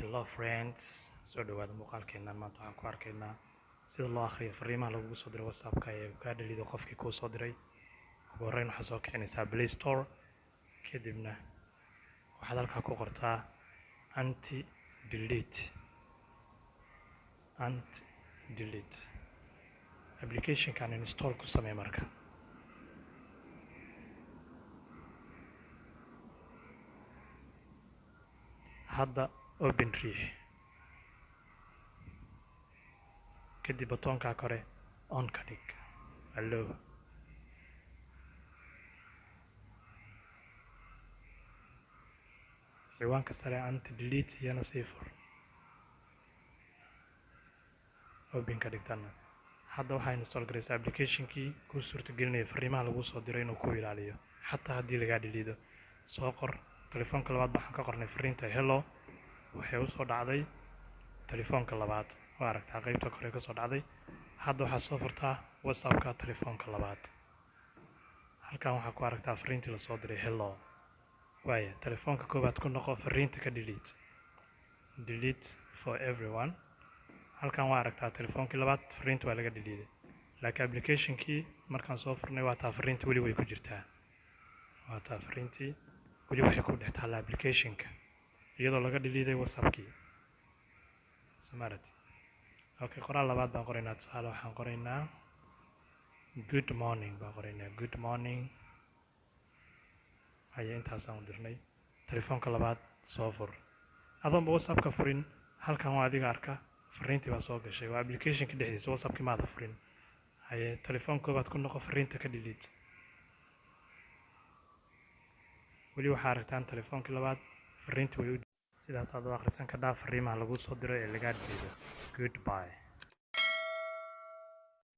Hello friends, soo dhawaada muuqaalkeennan. Maanta waxaan ku arkaynaa sida loo akhriyo fariimaha lagugu soo diray WhatsApp-ka ee uu kaa dhalido qofkii kuu soo diray. Ugu horreyn waxaad soo kicinaysaa Play Store, kadibna waxaad halkaa ku qortaa anti delete, anti delete applicationkan install ku samee. Marka hadda open riix, kadib batoonkaa kore on ka dhig. Allo, ciwaanka sare anti delete iyana sii fur, open ka dhigtana. Hadda waxaa install garaysaa applicationkii kuu suurtagelinaya fariimaha lagu soo diray inuu ku ilaaliyo xataa haddii lagaa dhiliido. Soo qor telefoonka labaad. Waxaan ka qornay fariinta hello, waxay usoo dhacday telefoonka labaad. Waa aragtaa qeybta kore ka soo dhacday. Hadda waxaad soo furtaa WhatsAppka telefoonka labaad. Halkan waxaa ku aragtaa fariintii lasoo diray, hello. Waaya, telefoonka koowaad ku noqo, fariinta ka delete, delete for everyone. Halkan waa aragtaa telefoonkii labaad fariinta waa laga dhiliiday, laakiin applicationkii markaan soo furnay waa taa, fariinta weli way ku jirtaa. Waa taa, fariintii weli waxay ku dhex taallaa applicationka iyadoo laga dhiliiday WhatsAppkii somarat. Okay, qoraal labaad baan qoraynaa. Tusaale waxaan qoraynaa good morning baan qoraynaa, good morning. Haye, intaasaan u dirnay. Telefoonka labaad soo fur adoonba WhatsAppka furin. Halkan waa adiga arka, fariintii baa soo gashay, waa applicationka dhexdiisa, WhatsAppkii maada furin. Haye, telefoon koobaad ku noqo, fariinta ka delete. Weli waxaa aragtaan telefoonkii labaad fariintii way u. Sidaasaad u akhrisan kadhaa fariimaha lagu soo diro ee lagaa dhiibo. Goodbye.